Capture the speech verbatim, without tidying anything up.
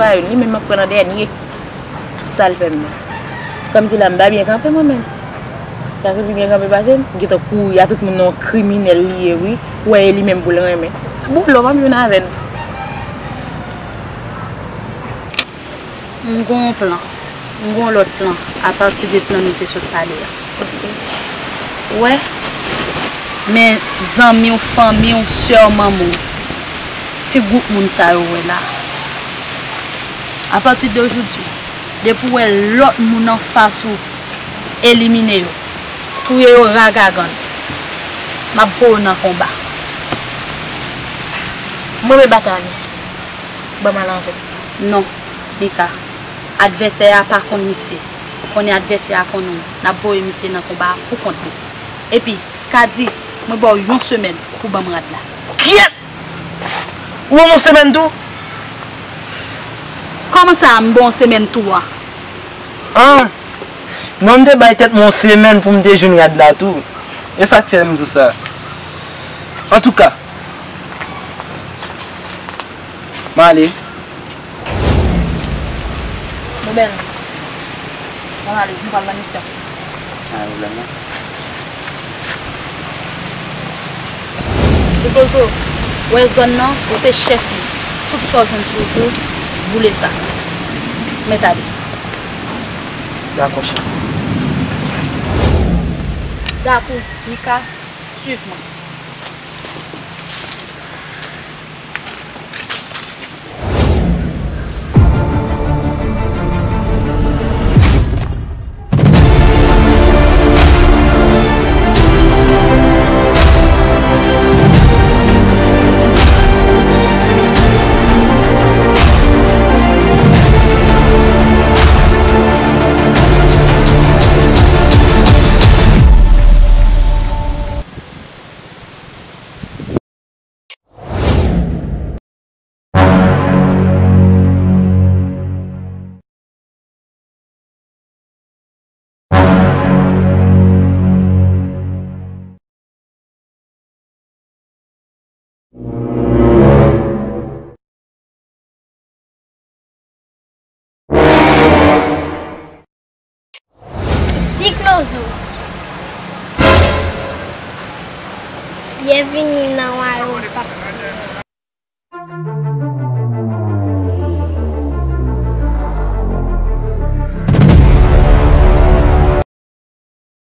pa youn, li menm m ap pran nan dènye. Sa l fè m nan? Kòmsi la m pa byen kanpe mwen menm. Sa se pi byen kanpe pase m? M gentan kouri a tout moun nan, yon kriminèl li ye wi. Ou wè e li menm pou l renmen. Bolo, m ap jwenn avè l. M gon yon plan. M gon lòt plan apati de plan nou te sot pale a. Ou wè? Men zanmi w, fanmi w, sè w, manman w, ti gwoup moun sa yo w wè la. Apati de jodi, depi w wè lòt moun anfas ou, elimine yo. Touye yo ragagann. M ap voye w nan konba. Mwen menm batay a misye. Ban m al avè l. Non, Mika. Advèsè a pa konn misye. Ou konnen advèsè a konn ou. N ap voye misye nan konba a pou kont li. Epi, Skadi, mwen ba w yon semèn pou ban m rad la. Kyèt! Ou ban m yon semèn tou? Kòman sa, m ba w yon semèn tou a? An! Non, m te bay tèt mwen yon semèn pou m te jwenn rad la tou. E sa k fè m di w sa. Antouka, m ale. Noubèl, ann ale, nou pral nan misyon. Pa gen pwoblèm non. Ti Kozo, ou wè zòn nan, ou se chèf li. Tout sa w jwenn sou ou, boule sa. Mèt ale. Dakò, chèf. Dakou, Mika, swiv mwen. Ti Klozo. Byenvini nan wayòm papa.